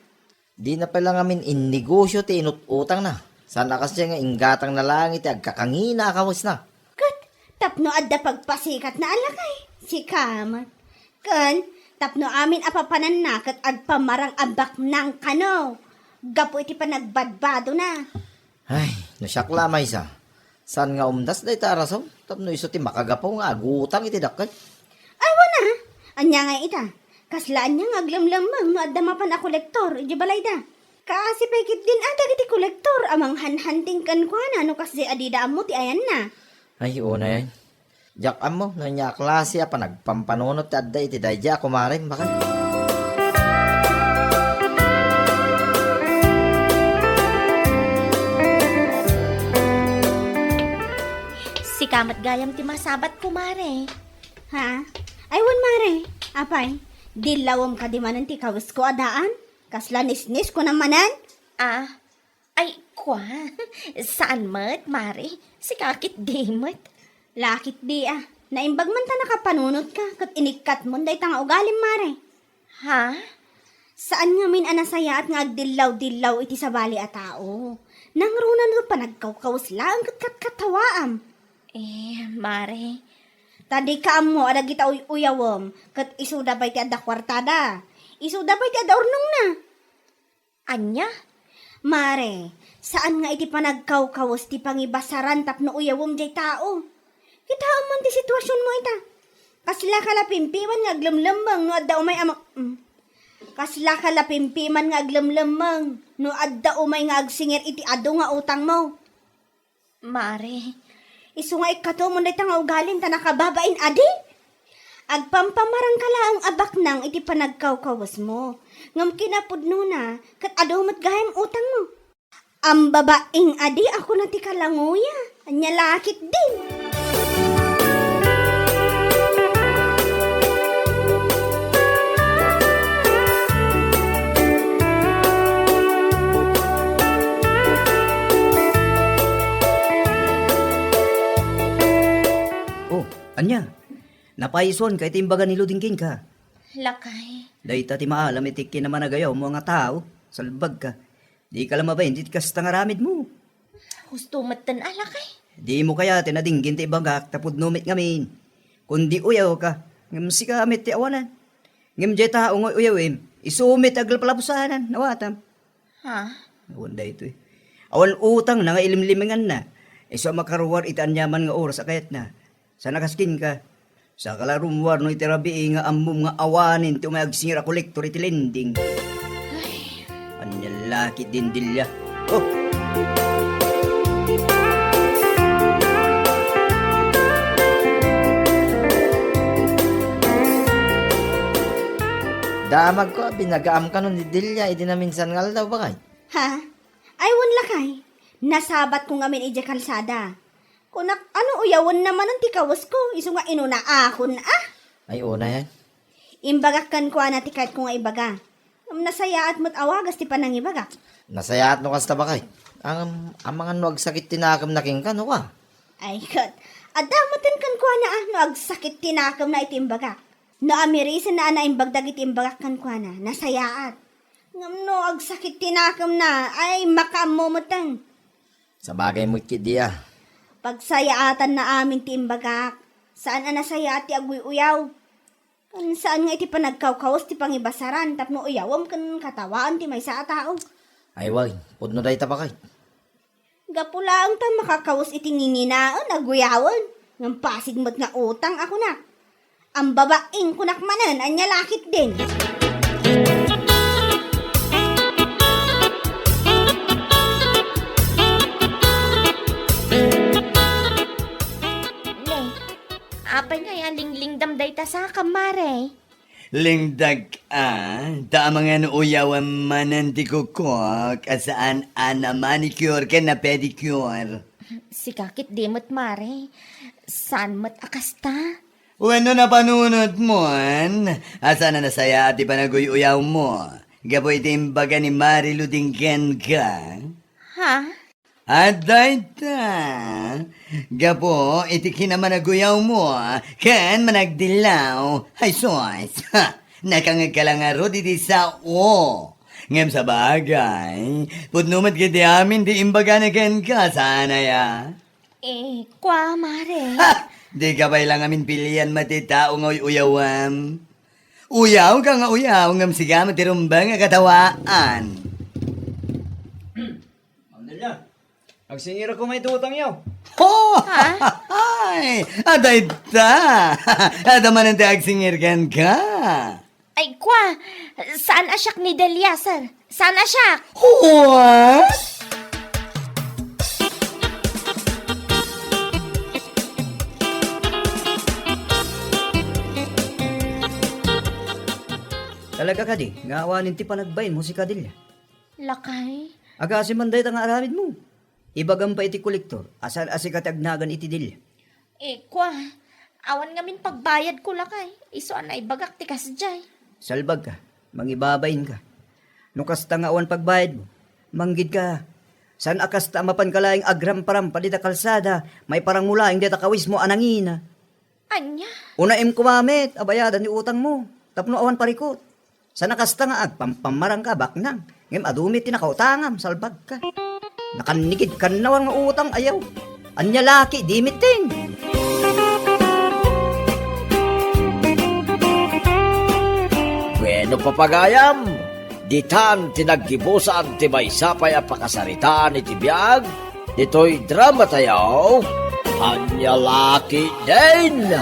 Dina pay la ngamin innegosio ti inut-utangna. Saan a kasdiay nga inggatangna laeng iti agkakangina a kawesna. Ket tapno adda pagpasikatna a lakay, sika met. Ken tapno amin a papananna ket agpamarang a baknang kano gapu iti panagbadbadona. Ay, no siak la a maysa, saan nga umdas dayta a rason tapno isu ti makagapu nga agutang iti dakkel? Ay, wen a. Ania ngay ita? Kasla ania nga aglemlemmeng no adda mapan a kolektor idiay balayda? Kaasi pay ketdin a dagiti kolektor a manghanhanting kenkuana no kasdiay a dida ammo ti ayanna. Ay, unay. Diak ammo no ania a klase a panagpampanunot ti adda iti daydiay a kumarem, baket. Sika met gayam ti masabat, kumare. Ha? Ay, wen, mare. Apay, dillawem kadi manen ti kawesko a daan? Kasla nisnis kunam manen? Ah, Ay, kua, saan met, mare? Sika ketdi met. La ketdi a. Naimbag man ta nakapanunotka, ket inikkatmon dayta nga ugalim, mare. Ha? Saan ngamin a nasayaat nga agdillaw-dillaw iti sabali a tao. Nangruna no panagkawkawes laeng ket katkatawaam. Eh, mare. Ta dika ammo a dagita uy-uyawem, ket isuda pay ti adda kuartada. Isuda pay ti adda urnongna. Ania? Mare, saan nga iti panagkawkawes ti pangibasaran tapno uyawem jay tao. Kitaem man ti situasionmo ita. Kaslaka la pimpiman nga aglemlemmeng no adda umay a ma-, mm. Kaslaka la pimpiman nga aglemlemmeng no adda umay nga agsingir iti adu nga utangmo. Mare, isu nga ikkatomon dayta nga ugalim ta nakababain adi? Agpampamarangka laeng a baknang iti panagkawkawesmo, ngem kinapudnona, ket adu met gayam utangmo. Ambabaing adi a kuna ti kalangoya, ania la ketdin? Oh, ania? Napaisuanka iti imbaga ni Luding kenka? Lakay. Dayta ti maalam iti kinamanagayawmo nga tao. Salbagka. Dika la mabain iti kasta nga aramidmo. Husto metten a, lakay. Dimo kayaten a dinggin ti ibagak ta pudno met ngamin. Kundi uyawka, ngem sika met ti awanan. Ngem diay tao nga uyawem, isu met ti aglapalapusanan, nawatam. Ha? Awan daytoy. Awan utangna nga ilimlimenganna. Isu a makaruar iti aniaman nga oras a kayatna. Saan a kas kenka. Saka la rummuar no iti rabii nga ammom nga awanen ti umay agsingir a kolektor iti lending. Ay. Ania la ketdin, Delia? Oh! Damagko a binagaam kano ni Delia idi naminsan nga aldaw, baket. Ha? Ay, wen lakay. Nasabatko ngamin idiay kalsada. Kunak, ano uyawenna manen ti kawesko, isu nga inunaakon a? Ay, unay. Imbagak kenkuana ti kayatko nga ibaga. Ngem nasayaat met a wagas ti panangibagak. Nasayaat no kasta, baket. Ngem, amangan no agsakit ti nakemna kenka, no ka? Ay, ket, adda metten kenkuana a no agsakit ti nakemna iti imbagak. No amirisenna a naimbag dagiti imbagak kenkuana, nasayaat. Ngem no agsakit ti nakemna, ay, makaammo metten. Sabagay met ketdi a. Pagsayaatanna amin ti imbagak. Saan a nasayaat ti aguy-uyaw. Ken saan nga iti panagkawkawes ti pangibasaran tapno uyawem ken katawaem ti maysa a tao. Ay, wen, pudno dayta, baket. Gapu laeng ta makakawes iti nginginaen, aguyawen. Ngem pasig met nga utang a kunak. Ambabaing kunak manen, ania la ketdin? Ne, apay ngay a linglingdam dayta sakam, mare? Lingdag a, ta amangan uyawem manen ti kukok a saan a na-manicure ken na-pedicure. Sika ketdi met, mare. Saan met a kasta? Wenno napanunotmon, a saan a nasayaat ti panaguy-uyawmo gapu iti imbaga ni Marilou Ding kenka? Ha? Adda ita, gapu iti kinamanaguyawmo ken managdillaw. Ay sus, ha, nakangegka la ngarud iti sao. Ngem sabagay, pudno met ket ti amin ti imbagana kenka, saan aya? Eh, kua, mare. Ha! Dika pay la ngamin pilian met ti tao nga uy-uyawam. Uyawka nga uyaw, ngem sika met ti rumbeng a katawaan. Ma'am Delia, agsingirak koma iti utangyo. Oh! Ha? Ay, adda ita. Adda manen ti agsingir kenka. Ay, kua, saan a siak ni Delia, sir? Saan a siak? What? Talaga kadi nga awanen ti panagbainmo, sika Delia? Lakay. Agasem man dayta nga aramidmo. Ibagam pay iti kolektor a saan a sika ti agnagan iti Delia. Eh, kua, awan ngamin pagbayadko, lakay. Isu a naibagak ti kasdiay. Salbagka, mangibabainka. No kasta nga awan pagbayadmo, manggidka. Saan a kasta a mapanka laeng agramparampa dita kalsada, maiparangmo laeng dayta kawismo a nangina. Ania? Unaem koma met a bayadan ti utangmo tapno awan parikut. Saan a kasta nga agpampammarangka a baknang, ngem adu met ti nakautangam, salbagka. Nakannigid kannawan nga utang, ayaw. Ania laki, di met ten. Bueno, papagayam, ditan ti naggibusan ti maysa pay a pakasaritaan iti biag ditoy drama tayo, Ania Laki Din!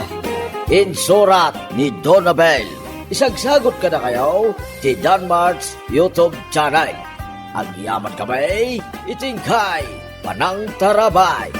Insurat ni Donabel. Isagsagot kadakayo ti Danmart's YouTube channel. Agyaman kami iti inkay panangtarabay.